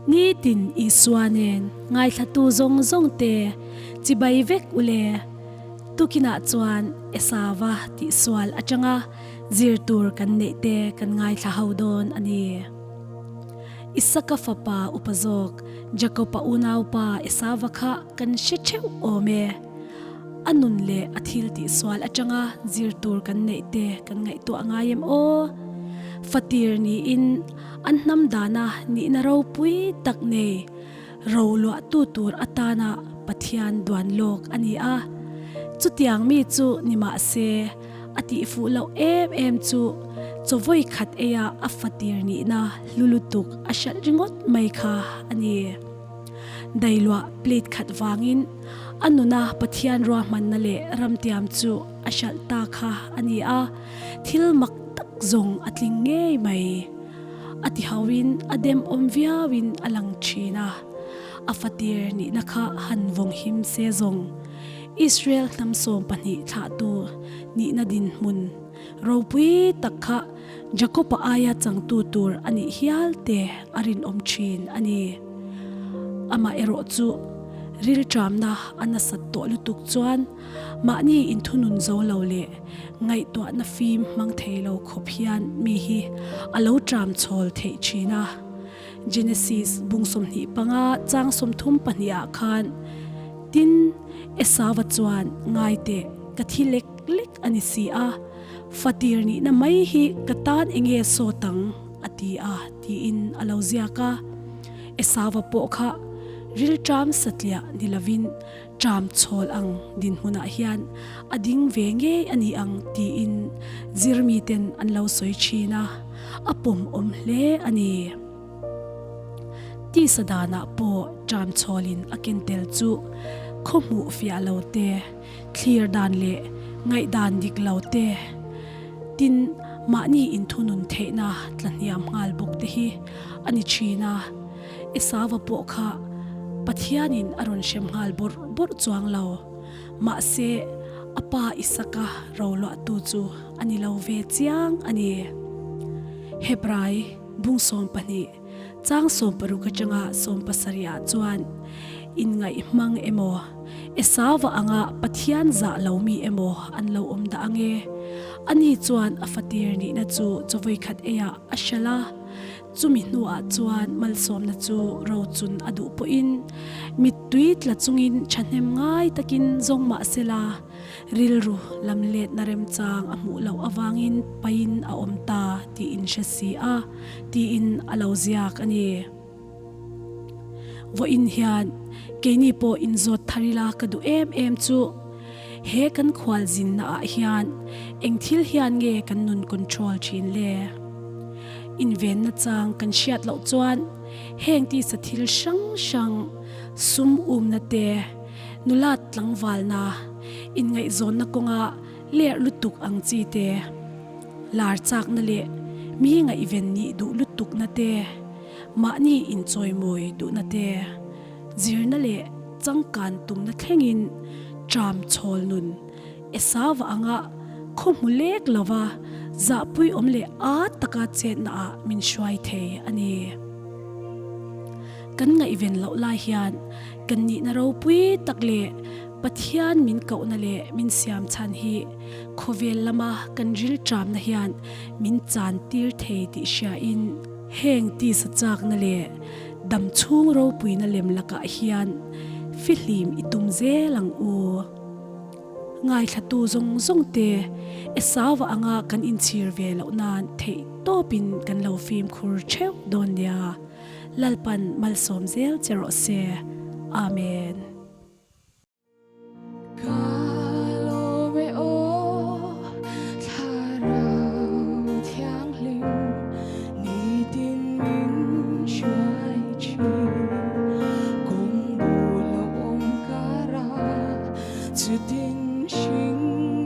Nitin Isua nen ngaithlatu zawng zawng te chibai vek u le. Tukinah chuan Esava tihsual atanga zir tur kan neih te kan ngaithla ho dawn a ni. Isaka fapa upa zawk Jakob-a unaupa Esava kha kan hre theuh awm e. A nun leh a thil tihsual atanga zir tur kan neih te kan ngaihtuah ngai em aw? Fatir niin an hnam dana nihna ropui tak nei ro luahtu tur atana Pathian duan lawk a ni a. Chutiang mi chu ni mah se, a tihfuh loh em em chu chawvawi khat eia a fatir nihna hlu lutuk a hralh ringawt mai kha a ni. Dailuah plate khat vangin a nuna Pathian ruahmanna leh ramtiam chu a hralh ta kha a ni a, thil mak tak zawng a tling ngei mai. A ti hauin a dem awm viauin a lang thin a, a fatir nihna kha han vawng him se zawng Israel hnam 12 thlahtu nihna dinhmun ropui tak kha Jakob-a aia changtu tur a nih hial te a rinawm thin a ni. Amah erawh chu rilṭamna a nasat tawh lutuk chuan mahni inthunun zo lo leh ngaihtuahna fim hmang thei lo khawp hian mi hi a lo ṭam chhawl theih thin a. Genesis bung 25 chang 32 ah khan, Tin, Esauva chuan ngaiteh ka thi lek lek a ni si a, Fatir nihna mai hi ka tan enge sawt ang? a ti a, tiin a lo ziak a. Esauva pawh kha rilṭam satliah ni lovin ṭam chhawl ang dinhmunah hian a ding ve ngei a ni ang tiin zirmiten an lo sawi ṭhin a, a pawm awm hle a ni. Tisa danah pawh ṭam chhawlin a ken tel chu khaw hmuh fiah lo te, Thlir dan leh ngaihdan dik lo te, tin mahni inthunun theihna tlahniam nghal bawk te hi a ni thin a. Esauva pawh kha Pathianin a rawn hrem nghal bawrh bawrh chuang lo. Mahse, a pa Isaka roluahtu chu a ni lo ve chiang a ni. Hebrai bung 12. Chang 60 atanga 70 ah chuan inngaih hmang emaw, Esauva anga Pathian zah lo mi emaw an lo awm dah ange. Ani chuan a fatir nihna chu chawvawi khat eiah a hralh a, chumi hnuah chuan malsawmna chu rochun a duh pawhin mittui tla chungin thahnem ngai takin zawng mah sela, Rilru lam letna remchang a hmuh loh avangin pain a awm ta tih in hre si a, tiin a lo ziak a ni. Vawiin hian keini pawh inzawt thar ila ka duh em em chu, he kan khual zinna ah hian eng thil hian nge kan nun control thin le? Invenna chang kan hriat loh chuan heng tisa thil hrang hrang, sum umna te, Nulat tlangvalna, inngaihzawnna kawnga lerh lutuk ang chi te, lar chakna leh mi ngaihven nih duh lutukna te, mahni inchawimawi duhna te, zirna leh changkan tumna thlengin ṭam chhawl nun Esauva anga khaw hmu lek lova zahpui awm leh ât taka chetnaah min hruai thei a ni. Kan ngaihven loh lai hian Kan nihna ropui tak leh Pathian min kohna leh min siam chhan hi khawvel lama kan rilṭamna hian min chan tir thei tih hriain heng tisa chakna leh dam chhung ropuina lem lakah hian fihlim i tum zel ang u. Ngaithlatu zawng zawng te Esauva anga kan inchhir ve loh nan theih tawpin kan lo fimkhur theuh dawn nia. Lalpan malsawm zel che rawh se. Amen. Ka lawm e aw Thlarau Thianghlim nitin min hruai thin kawng bul a awm kara chutin hring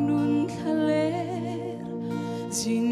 nun thla ler zin.